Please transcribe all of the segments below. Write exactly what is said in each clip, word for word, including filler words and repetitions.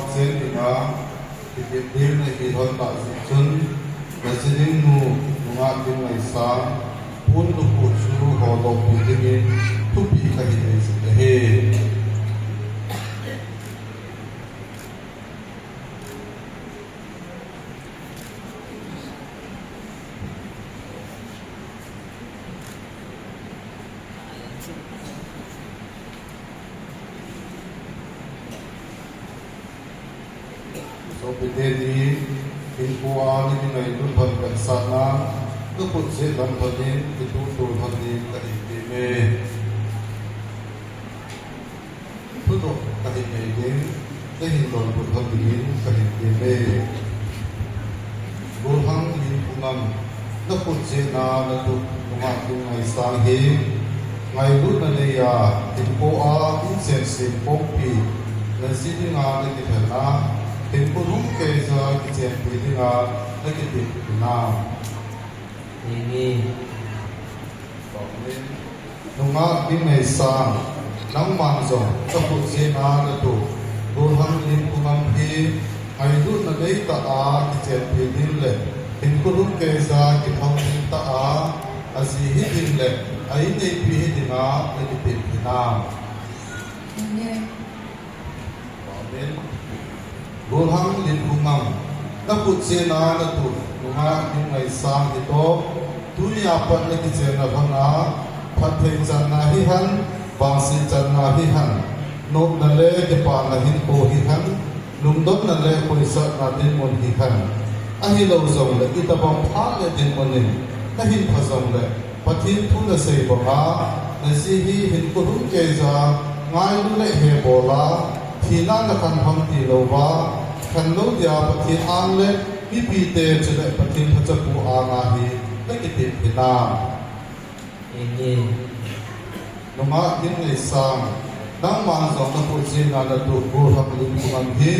Chen dinga, kipin ding nahi lhon tah jeh chun, naji ding nu, nungah Kimngaisang, Pu Nupu chu holdoh pi dingin, thupi kahin nei jing ahi. Sopite ni, hinkhoa nakingailut lhon vetsahna, nakhut jeh lam lhonin, kituh tul lhonin kahin teme. Thudoh kahin nei ding, nahin donbut lhon dingin kahin teme. Golhang Limkhongam, nakhut jeh a natuh nungah Kimngaisang hi, ngailutna neiya, hinkhoa inchen sem khompi, naji dinga nakilhen a, hinkho lhung keija kichenpi dinga, nakitepna. Amen. Amen. Nungah Kimngaisang, nangman jong, nakhut jeh a natuh, Golhang Limkhongam hi, ngailutna neitah a, kichenpi ding le, hinkho lhung keija, kithang ding tah a, aji hiding le, a-inneipi hidinga, nakitepna. Amen. Amen. Golhang Limkhongam, nakhut jeh a natuh, nungah Kimngaisang hitoh, tunia pat nakichenna lhon a, phatthei channa hihen, vangset channa hihen, nopna le kipana hinkho hihen, lungdonna le koisatna dinmun hihen, ahilou jongle itobang phat le dinmun in, nahin pha jongle, Pathen thu nasei banga, naji hi hinkho lhung keija, ngailu le hebol a, thina nakhen lhon tilouva, khenlou dia Pathen ang le mipite chule Pathen lhachapu anga hi, nakitepna. Amen. Nungah Kimngaisang, nangman jong nakhut jeh a natuh Golhang Limkhongam hi,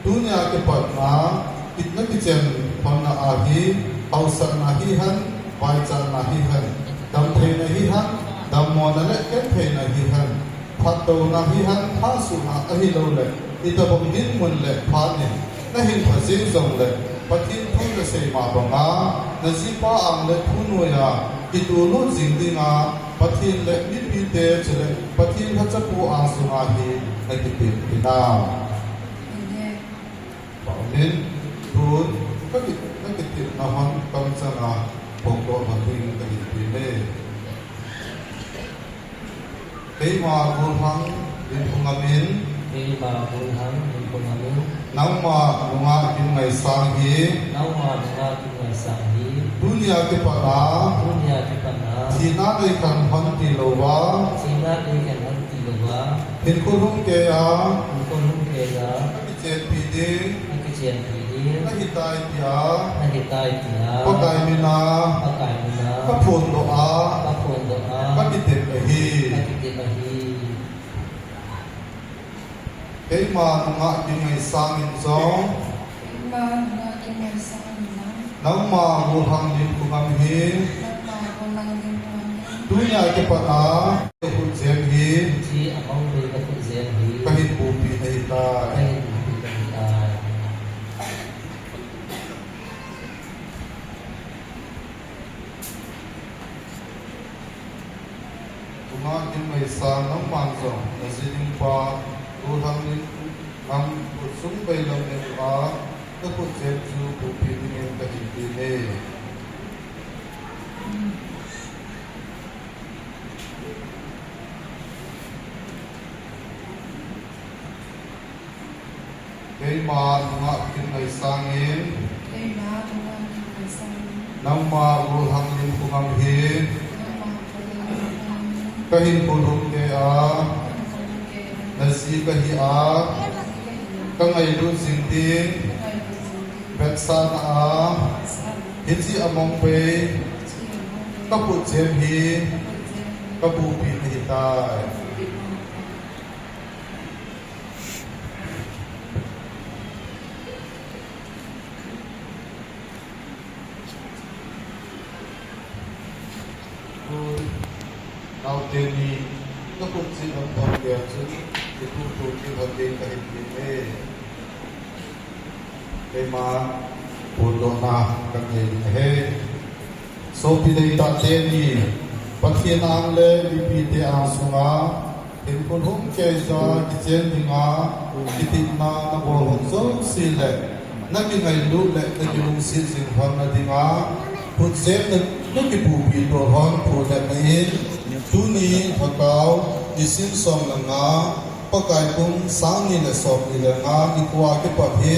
tunia kipatna, kit nakichen lhonna ahi, haosatna hihen, vaichatna hihen, damtheina hihen, dammona le gentheina hihen, phatdouna hihen, phatsuhna ahilou le, itobang dinmun le phat in, nahin pha jeng jongle, Pathen thu nasei ma banga, najipa ang le thu noiya, kituhlut jing dinga, Pathen le mipite chule, Pathen lhachapu angsunga hi, nakitepna. Amen. Tun, kaki-, kakitepna hon kamchanga, phongdoh lhon ding kahin teme. Keima Golhang Limkhongam in. Keima Golhang Limkhongam in. Nangma nungah Kimngaisang hi. Nangma nungah Kimngaisang hi. Tunia kipatna. Tunia kipatna. Thina neikhen lhon tilouva. Thina neikhen lhon tilouva. Hinkho lhung keija. Hinkho lhung keija. Nakichenpi ding. Nakichenpi ding. Nahitai tia. Nahitai tia. Pakai mina. Pakai mina. Kaphondoh a. Kaphondoh a. Kakitep ahi. Kakitep ahi. Keima nungah Kimngaisang in jong. Keima nungah Kimngaisang in jong. Nangma Golhang Limkhongam hi. Nangma Golhang Limkhongam hi. Tunia kipatna. Kakhut jem hi. Hiche among pei kakhut jem hi. Kahin bupi nahitai. Kahin bupi nahitai. Nungah Kimngaisang nangman jong, naji ding pa, Golhang Limkhongam khut sung veilam neo a, nakhut jem chu bupi dingin kahin teme. Keima nungah Kimngaisang in. Keima nungah Kimngaisang in. Nangma Golhang Limkhongam hi. Nangma Golhang Limkhongam hi. Kahin bulhung kei a. Kahin bulhung kei a. Naji kahi a. Naji kahi a. Kangailut jing ding. Kangailut jing ding. Vetsahna a. Vetsahna a. Hiche among pei. Hiche among pei. Kakhut jem hi. Kakhut jem hi. Kabupi nahitai. Kabupi nahitai. Naote ni, nakhut jeh lam thon geiya chun, kituh tul kilhon ding kahin teme. Keima phondohna kanei ding ahi. Sopi deitah teni, Pathen ang le mipite ang sunga hinkho hung keija kichen dinga kitepna nabol hon jouse le nakingailut le nakilungset jing lhon nadinga, khutjem na, nakipuipi to lhon phu le na in, tuni Lhakao nisim som le nga, Pakai kum sang ni le som ni le nga nikhoa kipat hi,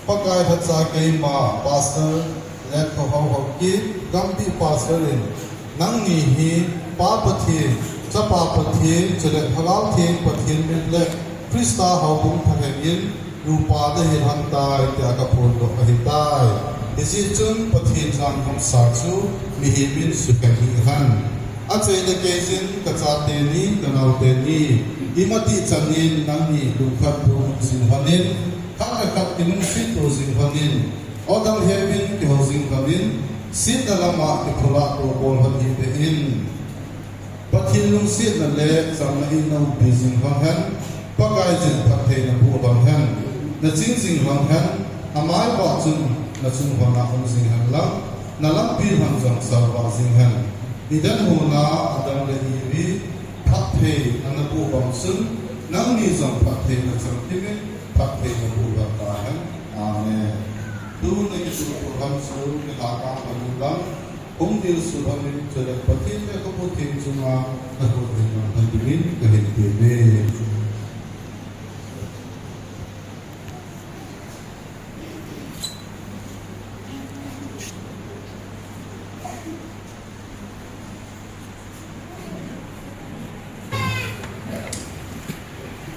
Pakai lhacha keima Pastor Letthahao Haokip, Gambih Pastor in, nangni hi Pa Pathen, Chapa Pathen, chule Lhagao Theng Pathen min le Christa houbung thalheng in, nupa nahi lhon tai, tia kaphondoh ahitai. Hijeh chun Pathen jangkhamsa chu mihem in sukhen hih hen. Achaina keiyin kachate ni, kanaote ni, imatih chan in nangni lungkhat to jing lhon in, khat le khat kinungset to jing lhon in, odang hepin kihou jing lhon in, setna lama kiphula to bol lhon hih beh in. Pathen lungsetna le chamna in naumpi jing lhon hen, Pakai jin phatthei naboh lhon hen, naching jing lhon hen, amai vah chun nachung lhona um jing hen lang, nalampi lhon jong salvah jing hen. Eden hon a Adam le Evi phatthei anaboh bang chun, nangni jong phatthei nachang kimin, phatthei naboh lhon tahen. Amen. Tun nakituh lhon chu kilhakang lhon in lang, hung dilsu lhon in, chule Pathen le Lhagao Theng chunga nakhut hin mang lhon dingin kahin tem e.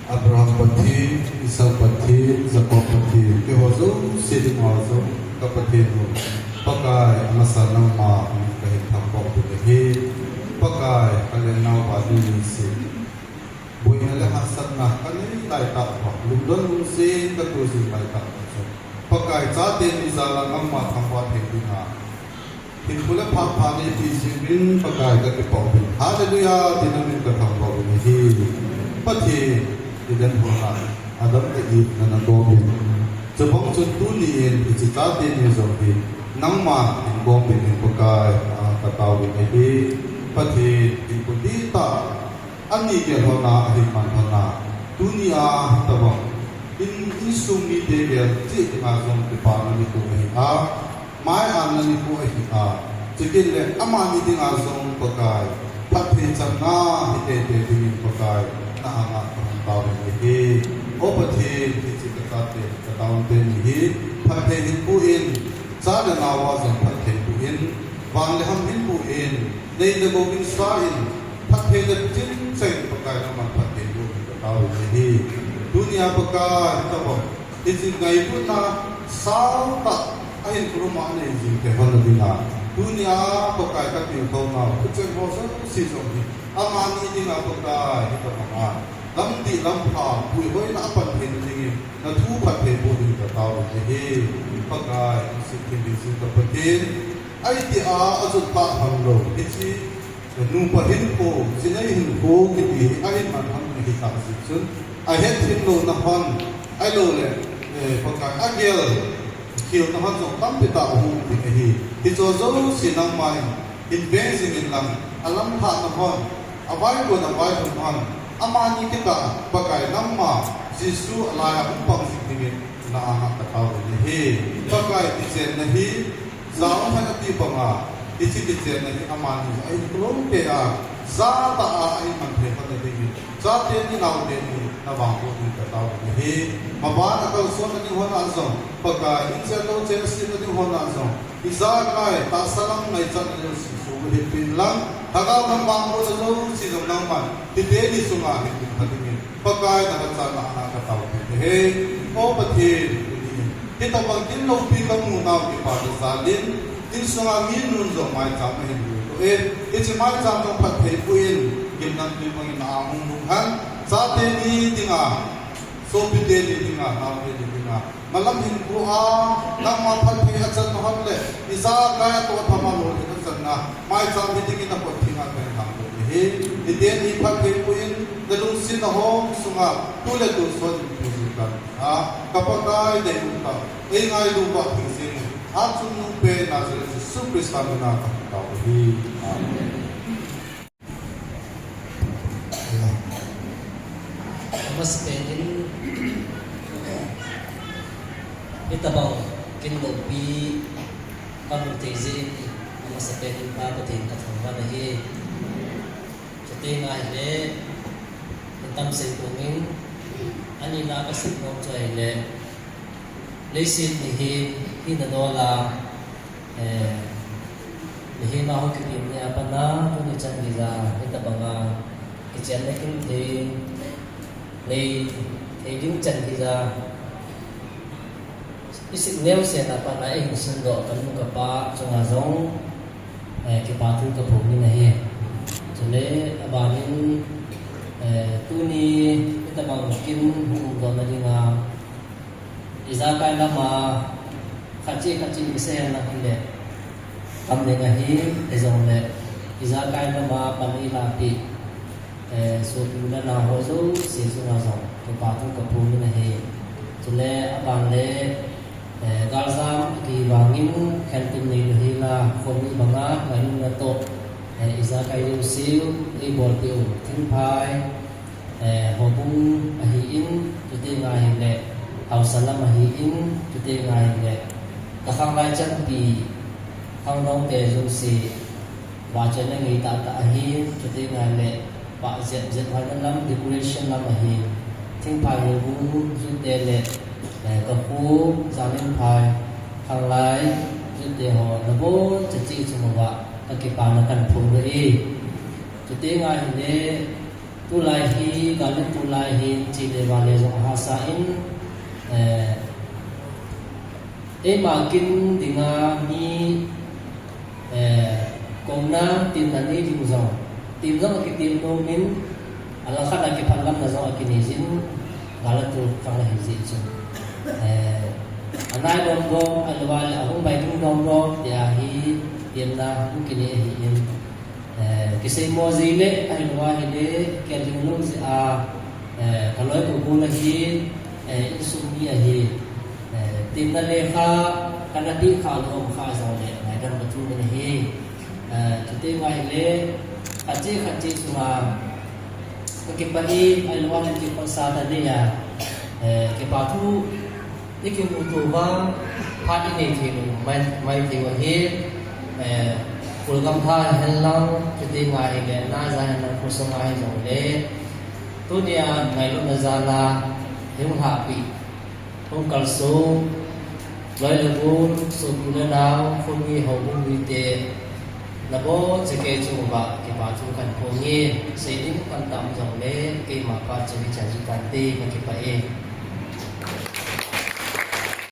Abraham Pathen, Isaac Pathen, Jacob Pathen, keiho jouse dinga jong ka Pathen u, Pakai, amasa nangma kahin thangvah u ahi. Pakai, kalen nauva ding nise, boina le hahsatna kanei laitah uva, lungdon lungset katoh jing laitah uva jong, Pakai, chate ni jal a nangma thangvah thei dinga hinkho le phat pha neipe jing uvin, Pakai, kakipah uvin. Hallelujah, tin namin kathangvah uvin ahi. Pathen, Eden hon a Adam le Eve nana gom in, chubang chun tuni in hiche chate ni jong hi nangman hin gom in, Pakai, a, katao uvin ahi. Pathen, hinkho dihtah, ani gel lhon a, ahin man lhon a, tuni a hitobang in, insung mite gel cheh dinga jong kipana nikho ahi a, mai-anna nikho ahi a, chukit le amani dinga jong, Pakai, phatthei channa hi teitei dingin, Pakai, na anga kahung tao in ahi. O Pathen, hiche kachate, kanaote ni hi phatthei hin boh in, cha le nao a jong phatthei boh in, van le ham hin boh in, nei le gou in sa in, phattheina chingchang, Pakai, nangman phatthei boh in katao in ahi. Tuni a, Pakai, hitobang hiche ngailutna sautah a hinkho lama anei jing thei lhon nadinga, tuni a, Pakai, katilkhouna u, kacheng ho jouse jong hi amani dinga, Pakai, hitobang a lamdih lampha, puihoina apan theina dingin nathu phatthei boh dingin katao in ahi. Pakai, lungset thim jing ka Pathen, ahi tia ajot tah lhon lou, hiche nupa hinkho, chinai hinkho kiti hi ahin man lhon ahitah jeh chun, ahet thim louna lhon, ahilouleh, eh, Pakai, agel khelna lhon jong tampi tah ahung um ding ahi. Hicheho jouse nangman hin veng jing in lang, alamlhahna lhon, avaikon availhun lhon, amani kitah, Pakai, nangma Jesu alai a hung pang jing dingin na anga katao in ahi. Pakai, kichenna hi, jaum hen ati banga, hiche kichenna hi amani ahinkho lou keiya, jatah a ahin man thei lhon nadingin, chate ni naote ni navangboh dingin katao in ahi. Maban a kalsonna ding hon a jong, Pakai, inchen louchen setna ding hon a jong, ijakai tahsa lam ngaichatna jouse suhbulhit peh in lang, Lhagao lam vangbohna jouse jong nangman hiteni chunga hin peh lhon dingin, Pakai, nalhachana anga katao in ahi. O Pathen, tuni in hitobang kin loupi kamu nau kipana jal in, insunga mi nun jong maicham ahin lutdoh in, hiche maicham jong phatthei boh in, gimnamtui bangin na-anga hung lhung hen, chate ni dinga, sopite ni dinga, naote ni dinga, malam hinkho a nangma phatthei achan lhon le, ijakai a toh tham a lolhin achanna maicham hi dingin nakot thenga kahin thangvah in ahi. Hiteni phatthei boh in, nalungsetna hung sunga tu le tu sot in pi jing A, ka Pakai dei um ka, ei ngailu ba thei jing, a chungnung pen Nazareth Jesu Christa mina ka thangtao ahi. Amen. Amasapen in, hitabang kin loupi kamu thei jeh in, amasapen in Pa Pathen ka thangvah ahi. Chuteng ahile, hitam sei pong in, ani na ka seinom chu ahile, leiset mihem hina dol a, eh, mihem a hung kipem ni a pat a, tuni chan geiya, hitabang a, kichenna kin thei, nei, thei ding chan geiya, i sih neosen a pat a, i hin sundoh ka nu ka pa chunga jong, eh, kipa thu ka phong in ahi. Chule, aban in, eh, tuni, hitabang kin hung umdoh na dinga, ijakai lama, khat cheh, khat cheh, i seihen lang hile, tam ding ahi, hijongle, ijakai lama, pan i lapi, eh, sopi u le nao ho jouse chunga jong, kipa thu ka phong in ahi. Chule, aban le, eh, galjam, akivang in, khentum nei lou hela, khomi banga, ngailutna toh, eh, ijakai jouse u, eibolpeh u, thingphai, eh, houbung ahin, chuteng ahile, haosa lam ahin, chuteng ahile, ka khanglai chanpi, khangdong te jouse, vahchoina ngei tahtah ahin, chuteng ahile, vah jep jep hoina lam, decoration lam ahin, thingphai houbung, jute le, eh, ka pu, Jaminphai, khanglai, jute ho, nabonchauva cheh cheh chunguva, ka kipana kahin phong e. Chuteng ahile, tulai hi, gal le tulai hi, chele vale jong ahahsa in, eh, eima kin dinga mi, eh, kouna, temna nei ding jong, tem jong akitem nom in, alangkhat a kiphatlamna jong akinei jin, gal le tul khang ahi jeh chun. Eh, anai dom dom, ahilouleh ahung bai ding dom dom, tia hi, temna hung kinei ahin, Eh, kiseimo jeh le, ahilouleh, kel ding lou jeh a, eh, ka loi ka gol ahi, eh, insung mi ahi, eh, temna lekha, kana peh kha lou kha jongle, ngaidam ka thum in ahi, eh, chuteng ahile, khat cheh khat cheh chunga, ka kipah e, ahilouleh, kikhopsah ta ding a, eh, kipa thu, I kimuto uva, phat i nei thei lou, mai, mai thei u ahi, eh, Kholgam pha hen lang, chuteng ahile, na ja hen lang, khosung a hijongle, tunia ngailutna jal a, hung lhahpi, hung kalson, loi le gol, sopi le nao, khomi houbung mite, nabonchauva chunguva, kipa thu kahin phong e, sei ding tamtah um jongle, keima pa chun hichan chu tante, kakipah e.